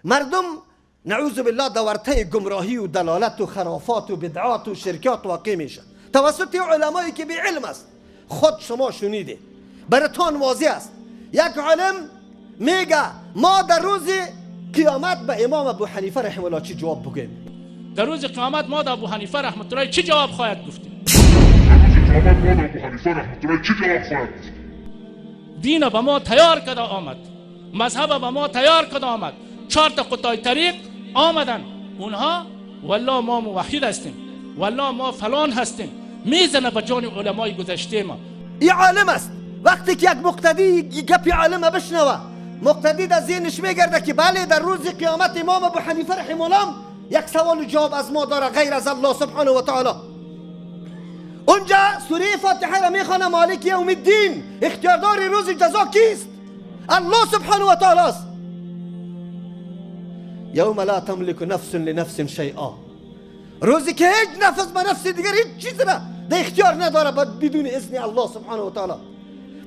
مردم نعوذ بالله دورته گمراهی و دلالت و خرافات و بدعات و شرکات واقع میشه توسط علمایی که بی علم است. خود شما شنیده، براتان واضح است. یک عالم میگه ما در روز قیامت به امام ابو حنیفه رحمه الله چی جواب بگیم؟ در روز قیامت ما در ابو حنیفه رحمت الله چی جواب خواهد گفتیم؟ دین به ما تیار کرده آمد، مذهب به ما تیار کرده آمد، 4 تا قطاع طریق آمدن، اونها والله ما موحد هستیم، والله ما فلان هستیم، میزنه به جان علمای گذشته ما. این عالم است. وقتی که یک مقتدی گپی عالم بشنوه، مقتدی در ذهنش میگرده که بله در روز قیامت امام ابو حنیفه رحمه الله یک سوال و جواب از ما داره غیر از الله سبحانه و تعالی. اونجا سوره فاتحه را میخوانه، مالک یوم الدین، اختیاردار روز جزا کیست؟ الله سبحانه و تعالی است. یوم لا تملک نفس لنفس شیئا، روزی که هیچ نفس به نفس دیگر هیچ چیز را در اختیار نداره بدون اذن الله سبحانه و تعالی.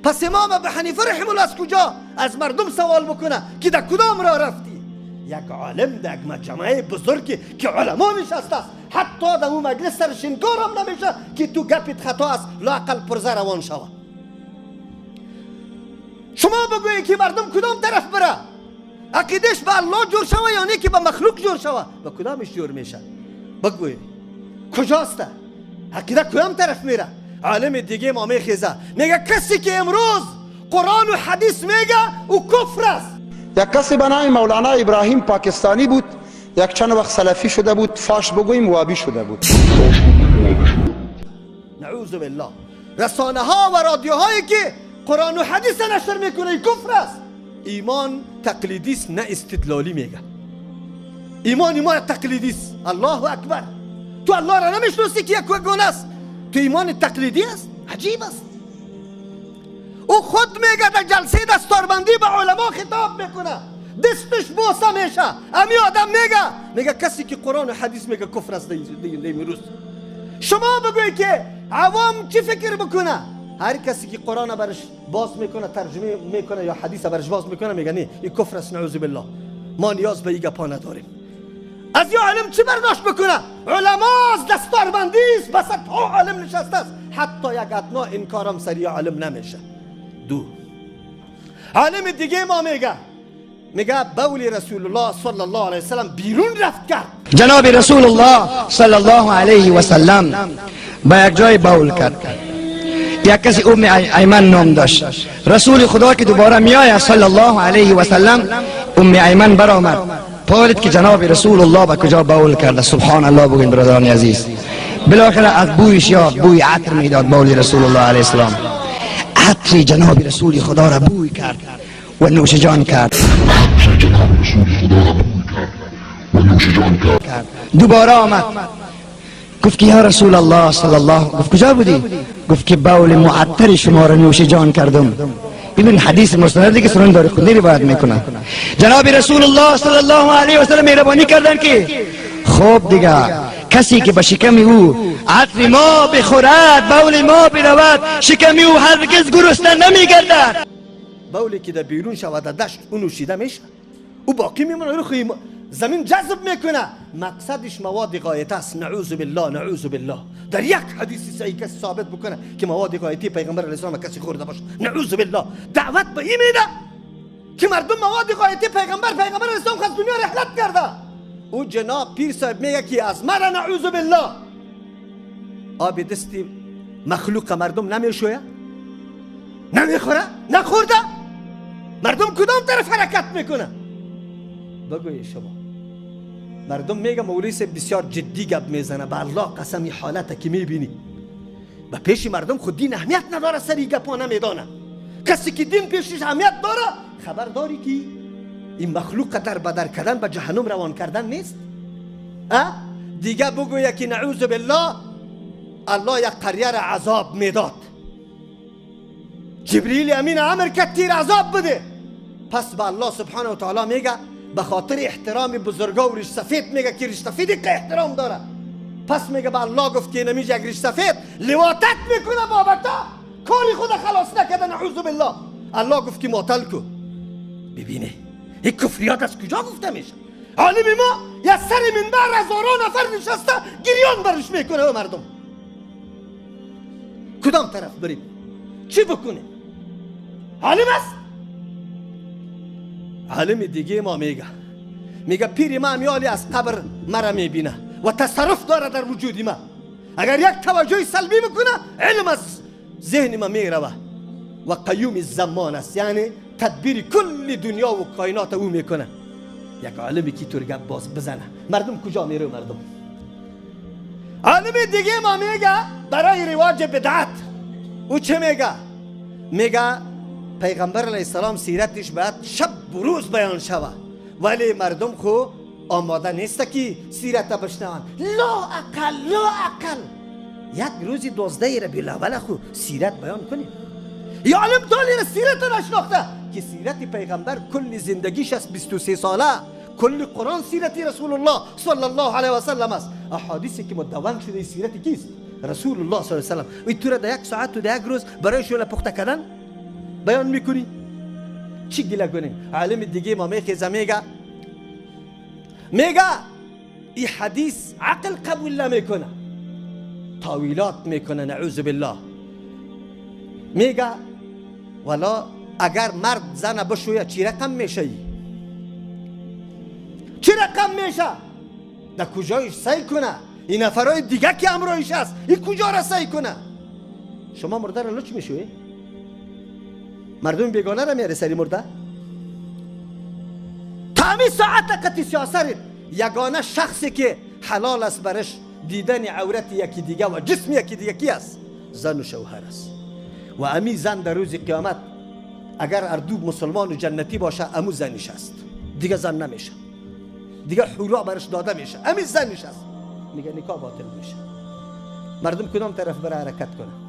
پس امام ابو حنیفه رحمه الله از کجا از مردم سوال بکنه که در کدام راه رفتی؟ یک عالم در یک مجمع بزرگی که علما نشسته است، حتی در اون مجلس سرش انکار هم نمیشه که تو گپت خطا است، لااقل پرزه روان شوه. شما بگویی که مردم کدام طرف بره؟ عقیدش به الله جور شوه یا نه که به مخلوق جور شوه؟ به کدامش جور میشه؟ بگویی کجاست عقیده کدام طرف میره؟ عالم دیگه ما میخیزه میگه کسی که امروز قرآن و حدیث میگه او کفر است. یک کسی به نام مولانا ابراهیم پاکستانی بود، یک چند وقت سلفی شده بود، فاش بگوییم وابی شده بود. نعوذ بالله. رسانه ها و رادیوهایی که قرآن و حدیث نشر میکنه کفر است. ایمان تقلیدی است نه استدلالی. میگه ایمان تقلیدی است. الله اکبر. تو الله را نمیشناسی که یک گونه است، تو ایمان تقلیدی است. عجیب است. او خود میگه در جلسه دستاربندی به علما خطاب میکنه، دستش بوسه میشه. امی آدم میگه کسی که قرآن و حدیث میگه کفر است. دیمروز شما بگوی که عوام چی فکر بکنه؟ هر کسی که قرآن برش باز میکنه، ترجمه میکنه یا حدیث برش باز میکنه، میگه نه این کفر است، نعوذ بالله، ما نیاز به این گپا نداریم. از یه عالم چی برداشت بکنه؟ علما از دستاربندی است، بس ها عالم نشسته است، حتی یک ادنا انکارم سریع عالم نمیشه. دو عالم دیگه ما میگه بول رسول الله صلی الله علیه وسلم بیرون رفت کرد. جناب رسول الله صلی الله علیه و سلم به یک جای بول کرد. یک کسی ام ایمن نام داشت. رسول خدا که دوباره میآید صلی الله علیه و سلم، ام ایمن برآمد، پارید که جناب رسول الله به کجا بول کرده. سبحان الله بگوین برادران عزیز. بالاخره از بویش یافت، بوی عطر میداد بول رسول الله علیه السلام. عطر جناب رسول خدا را بوی کرد و نوش جان کرد. دوباره آمد گفت که یا رسول الله صلی الله، گفت کجا بودی؟ گفت که بول معطر شما را نوش جان کردم. ببین حدیث مستندی که سنن دارقطنی روایت میکنه. جناب رسول الله صلی الله علیه و سلم مهربانی کردن که خب دیگه کسی که به شکم او عطر ما بخورد، بول ما برود، شکم او هرگز گرسنه نمیگردد. بولی که در بیرون شود در دشت او نوشیده میشه، او باقی میمونه، رو زمین جذب میکنه. مقصدش مواد غایطه است. نعوذ بالله، نعوذ بالله. در یک حدیث صحیح کسی ثابت بکنه که مواد غایطی پیغمبر علیه السلام کسی خورده باشه، نعوذ بالله. دعوت به این میده که مردم مواد غایطی پیغمبر علیه السلام از دنیا رحلت کرده. او جناب پیر صاحب میگه که از مرا نعوذ بالله آب دستی مخلوق مردم نمیشویه، نمیخوره، نخورده. مردم کدام طرف حرکت میکنه؟ بگوی شما. مردم میگه مولوی صاحب بسیار جدی گپ میزنه، به الله قسم این حالت که میبینی به پیش مردم خود دین اهمیت نداره، سری گپا نمیدانه. کسی که دین پیشش اهمیت داره، خبر داری که این مخلوق در بدر کردن به جهنم روان کردن نیست؟ دیگه بگویه که نعوذ بالله الله یک قریه را عذاب میداد، جبریل امین امر کرد تیر عذاب بده. پس به الله سبحانه و تعالی میگه به خاطر احترام بزرگا و ریش سفید، میگه که ریش سفید که احترام داره. پس میگه به الله گفت که نمیشه یک ریش سفید لواطت میکنه بابتا، کاری خود خلاص نکرده، نعوذ بالله. الله گفت که معطل کو. ببینه این کفریات از کجا گفته میشه؟ عالم ما یا سر منبر هزاران نفر نشسته گریان برش میکنه و مردم کدام طرف بریم؟ چی بکنیم؟ عالم است. عالم دیگه ما میگه پیر ما میالی از قبر مرا میبینه و تصرف داره در وجود ما، اگر یک توجه سلبی میکنه علم از ذهن ما میروه و قیوم زمان است، یعنی تدبیر کل دنیا و کائنات او میکنه. یک عالمی که طور گپ باز بزنه مردم کجا میره مردم؟ عالم دیگه ما میگه برای رواج بدعت او چه میگه؟ میگه پیغمبر علیه السلام سیرتش باید شب و روز بیان شوه، ولی مردم خو آماده نیست که سیرت بشنون. لا اقل لا اقل یک روز 12 ربیع الاول خو سیرت بیان کنیم. یا عالم دالی را سیرت نشناخته که سیرت پیغمبر کل زندگیش است 23 ساله، کل قرآن سیرت رسول الله صلی الله علیه و سلم است، احادیثی که مدون شده سیرت کیست؟ رسول الله صلی الله علیه و سلم. و تو را در یک ساعت و در یک روز برای شوله پخته کردن بیان میکنی؟ چی گله کنیم؟ عالم دیگه ما میخیزه میگه این حدیث عقل قبول نمیکنه، تاویلات میکنه، نعوذ بالله. میگه والا اگر مرد زن بشویه چی رقم میشه؟ چی رقم میشه؟ در کجایش سعی کنه؟ این نفرای دیگه که همراهش است این کجا را سعی کنه؟ شما مرده را لچ میشوی؟ مردم بیگانه را میاره سری مرده؟ تا همین ساعت قطی سیاست یگانه شخصی که حلال است برش دیدن عورت یکی دیگه و جسم یکی دیگه کی است؟ زن و شوهر است. و امی زن در روز قیامت اگر اردو مسلمان و جنتی باشه امو زنش است، دیگه زن نمیشه، دیگه حورا برش داده میشه، امی زنش است. میگه نکاح باطل میشه. مردم کدام طرف برای حرکت کنه؟